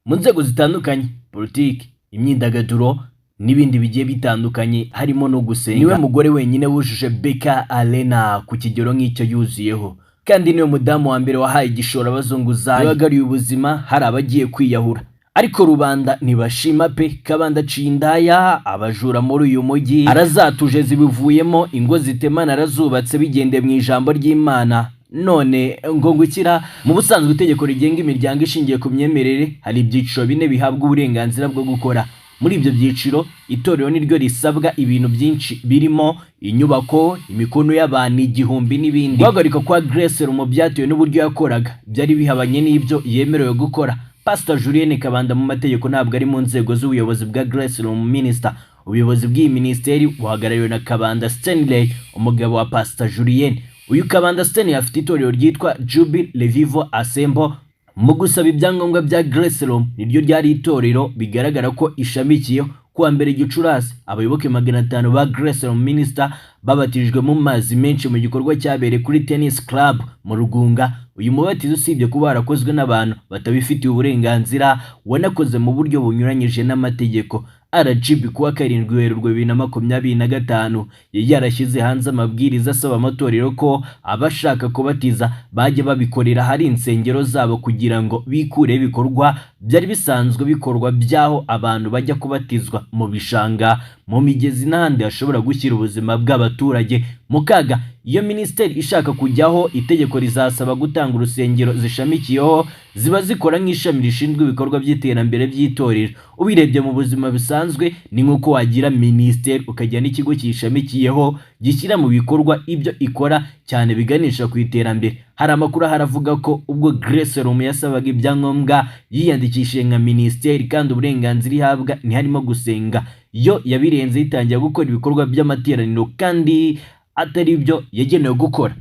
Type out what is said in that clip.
Mu nzego zitandukanye, politiki, imyidagaduro n'ibindi bigiye bitandukanye, harimo no gusenga. Niwe mugore wenyine wujuje BK Arena ku kigero nk'icyo yuzuyeho, kandi niwe mudamu wa mbere wahaye igishoro abazunguzayi wagaruye ubuzima hari abagiye kwiyahura, ariko rubanda ntibashima pe. Kabanda aciye indaya, abajura muri uyu mujyi arazatuje, zibivuyemo ingo zitemana arazubatse bigendeye mu ijambo ry'Imana. None ngo ngukira. Mu busanzwe itegeko rigenga imiryango ishingiye ku myemerere, hari ibyiciro bine bihabwa uburenganzira bwo gukora. Muri ibyo byiciro, itorero niryo risabwa ibintu byinshi birimo inyubako, imikono y'abantu 1000 n'ibindi. Guhagarika kwa Grace Room byatewe n'uburyo yakoraga byari bihabanye n'ibyo yemerewe gukora. Pastor Julienne Kabanda mu mategeko ntabwo ari mu nzego z'ubuyobozi bwa Grace Room Minister. Ubuyobozi bw'iyi minisiteri buhagarariwe na Kabanda Stanley, umugabo wa Pastor Julienne. Uyu Kabanda Stanley afite itorero ryitwa Jubilee Revival Assembly. Mu gusaba ibyangombwa bya Grace Room, niryo ryari itorero bigaragara ko ishamikiyeho. Kuwa 1 Gicurasi, abayoboke 500 ba Grace Room Minister babatirijwe mu mazi menshi mu gikorwa cyabereye kuri Tennis Club mu Rugunga. Uyu mubatizo, usibye kuba warakozwe n'abantu batabifitiye uburenganzira, wanakoze mu buryo bunyuranyije n'amategeko. RGB kuwa 7 Werurwe 2025 yari yarashyize hanze amabwiriza asaba amatorero ko abashaka kubatiza bajya babikorera ahari insengero zabo, kugira ngo bikureho ibikorwa byari bisanzwe bikorwa by'aho abantu bajya kubatizwa mu bishanga, mu migezi n'ahandi hashobora gushyira ubuzima bw'abaturage mu kaga. Iyo minisiteri ishaka kujyaho, itegeko rizasaba gutanga urusengero zishamikiyeho ziba zikora nk'ishami rishinzwe ibikorwa by'iterambere by'itorero. Ubirebye mu buzima busanzwe, ni nk'uko wagira minisiteri ukagira n'ikigo kiyishamikiyeho gishyira mu bikorwa ibyo ikora cyane biganisha ku iterambere. Hari amakuru ahari avuga ko ubwo Grace Room yasabaga ibyangombwa yiyandikishije nka minisiteri, kandi uburenganzira ihabwa ntiharimo gusenga. Yo yabirenze, yitangira gukora ibikorwa by'amateraniro kandi atari byo yagenewe gukora.